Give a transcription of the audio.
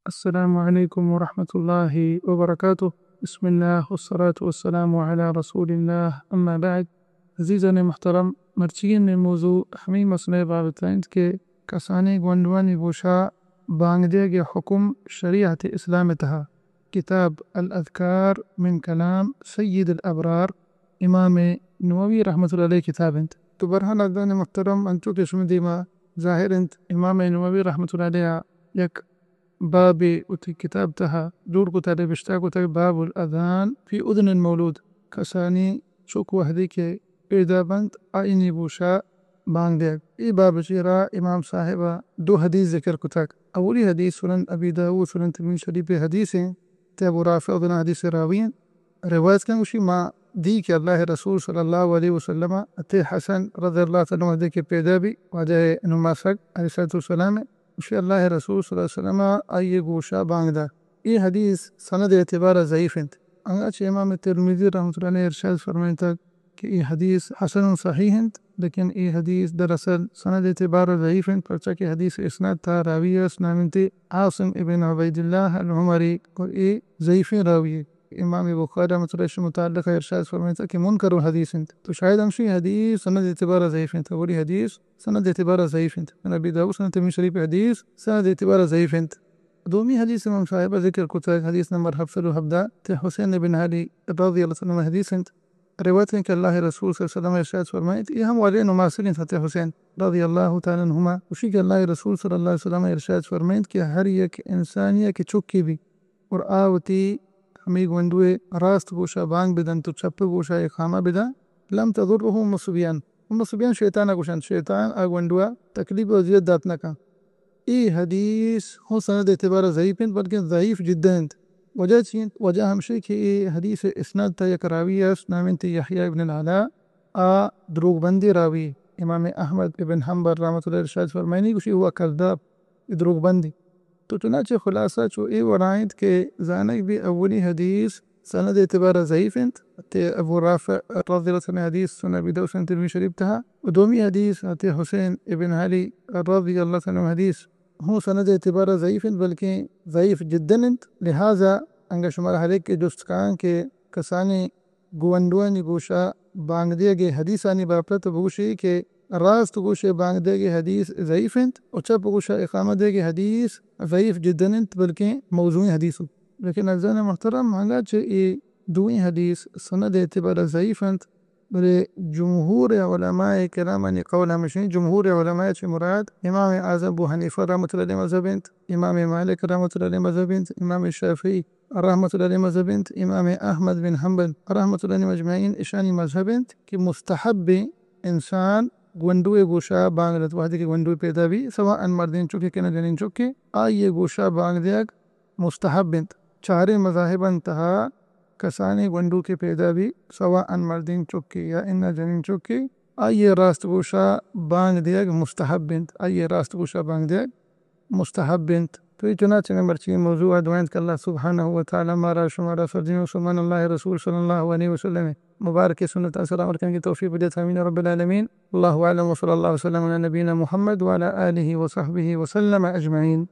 السلام علیکم ورحمۃ اللہ وبرکاتہ۔ بسم اللہ والصلاة والسلام علی رسول اللہ، اما بعد۔ عزیزان محترم، مرچیگیں موضوع ہمے مسئلہ ءِ بابت ءَ انت کہ کسانیں گونڈوانی گوشا بانگ دیگ ءِ حکم شریعت اسلام ءِ تہا، کتاب الاذکار من کلام سید الابرار، امام نووی رحمۃ اللہ علیہ کتاب انت۔ تو بہرحال عزیزان محترم، انچو کہ شمے دیما ظاہر انت، امام نووی رحمۃ اللہ علیہ یک بابے وتی کتاب تہا جوڑ کتگ، نبشتہ کتگ، باب الاذان فی اذن المولود، کسانی چک وہدے کہ پیدا بنت، آئینی گوشا بانگ دیگ۔ اے باب چیرا امام صاحب ءَ دو حدیث ذکر کتگ۔ اولی حدیث سنن ابی داؤد، سنن ترمذی شریف ءِ حدیث انت، تے ابو رافع ءِ حدیث ءِ راوی انت۔ روایت کن گوشی، ما دی کہ اللہ ءِ رسول صلی اللہ علیہ وسلم ءَ تے حسن رضی اللہ تعالی عنہ وہدے کہ پیدا بی، واجہ ءِ نماسگ علیہ الصلوۃ والسلام ءَ، گوشی اللہ ءِ رسول صلی اللہ علیہ وسلم ءَ آئی ءِ گوشا بانگ دات۔ اے حدیث سند ءِ اعتبار ءَ ضعیف انت۔ انگا چہ امام ترمذی رحمۃ اللہ علیہ ارشاد فرمائینتگ کہ اے حدیث حسن صحیح انت، لیکن اے حدیث دراصل سند ءِ اعتبار ءَ ضعیف انت، پرچا کہ حدیث ءِ اسناد تہا راوی است، نام انت عاصم ابن عبید اللہ العمری، اور اے ضعیفیں راوی۔ امام بخاری رحمۃ اللہ علیہ متعلق ارشاد فرمائینتگ کہ منکر الحدیث انت۔ تو شاید ہمشی حدیث سند ءِ اعتبار ءَ ضعیف انت۔ اولی حدیث سند ءِ اعتبار ءَ ضعیف انت۔ سنن ابی داؤد، سنن ترمذی شریف حدیث سند ءِ اعتبار ءَ ضعیف انت۔ دومی حدیث امام صاحب ءَ ذکر کتگ، حدیث نمبر ہفت سد و ہبدہ، تے حسین ابن علی رضی اللہ تعالی عنہ حدیث انت۔ روایت انت کہ اللہ ءِ رسول صلی اللہ علیہ وسلم ارشاد فرمائیت، اے ہم واجہ ءِ نماسگ انت، حضرت حسین رضی اللہ تعالی عنہما، گوشی کہ اللہ ءِ رسول صلی اللہ علیہ وسلم ارشاد فرمائیت کہ ہر یک انسانی ءَ کہ چکے بی اور آ وتی ہمے گونڈو ءِ راست گوشا بانگ بدنت و چپ گوشا اقامہ بدنت، لم تضرہ ام صبیان۔ ام صبیان شیطان ءَ گوشنت، شیطان آ گونڈو ءَ تکلیف و اذیت دات نہ کنت۔ اے حدیث ہوں سند ءِ اعتبار ءَ ضعیف انت، بلکن ضعیف جدا انت۔ وجہ چی انت؟ وجہ ہمشی کہ اے حدیث ءِ اسناد تہا یک راوی است، نام انت یحییٰ ابن العلاء، آ دروگ بندیں راوی۔ امام احمد ابن حنبل رحمۃ اللہ ارشاد فرمائینی، گوشی، ہوا کذاب، اے دروگ بندی۔ تو چنانچہ خلاصہ چو اے وڑا انت کہ زانگ بی اولی حدیث سند ءِ اعتبار ءَ ضعیف انت، تے ابو رافع رضی اللہ تعالی عنہ حدیث سنن ابی داؤد، سنن ترمذی شریف تہا، و دومی حدیث تے حسین ابن علی رضی اللہ تعالی عنہ حدیث ہوں سند ءِ اعتبار ءَ ضعیف انت، بلکیں ضعیف جدا انت۔ لہذا انگا شمارا ہر یک جست کن کہ کسانیں گونڈوانی گوشا بانگ دیگ ءِ حدیثانی بابت ءَ بگوشی کہ راست گوشے بانگ دیگ ءِ حدیث ضعیف انت و چپ گوشا اقامہ دیگ ءِ حدیث ضعیف جدا انت، بلکیں موضوعی حدیث انت۔ لیکن عزیزان محترم، انگا چہ اے دوئیں حدیث سند ءِ اعتبار ءَ ضعیف انت، بلے جمہور علماء کرامانی قول ہمیش انت، جمہور علماء چہ مراد امام اعظم ابو حنیفہ رحمۃ اللہ علیہ مذہب انت، امام مالک رحمۃ اللہ علیہ مذہب انت، امام شافعی رحمۃ اللہ علیہ مذہب انت، امام احمد بن حنبل رحمۃ اللہ علیہ اجمعین اشانی مذہب انت کہ مستحب انت انسان گونڈوے گوشا بانگ دنت، وہدے کہ گونڈوے پیدا بی، سواء مردین چکے کہ نہ جنین چکے، آئی گوشا بانگ دیگ مستحب انت۔ چاریں مذاہبانی تہا کسانیں گونڈو کہ پیدا بی، سواء مردین چکے یا انا جنین چکے، آئی راست گوشا بانگ دیگ مستحب انت، آئی راست گوشا بانگ دیگ مستحب انت۔ تو اے چنانچہ مرچی موضوع ءِ دعا انت کہ اللہ سبحانہ و تعالی مارا شمارا سرجمیں مسلمان اللہ رسول صلی اللہ علیہ وسلم مبارک سنت سلام کنگی توفیق بدیت، آمین رب العالمین۔ اللہ اعلم، وصلی اللہ وسلم علی نبینا محمد وعلی آلہ وصحبہ وسلم اجمعین۔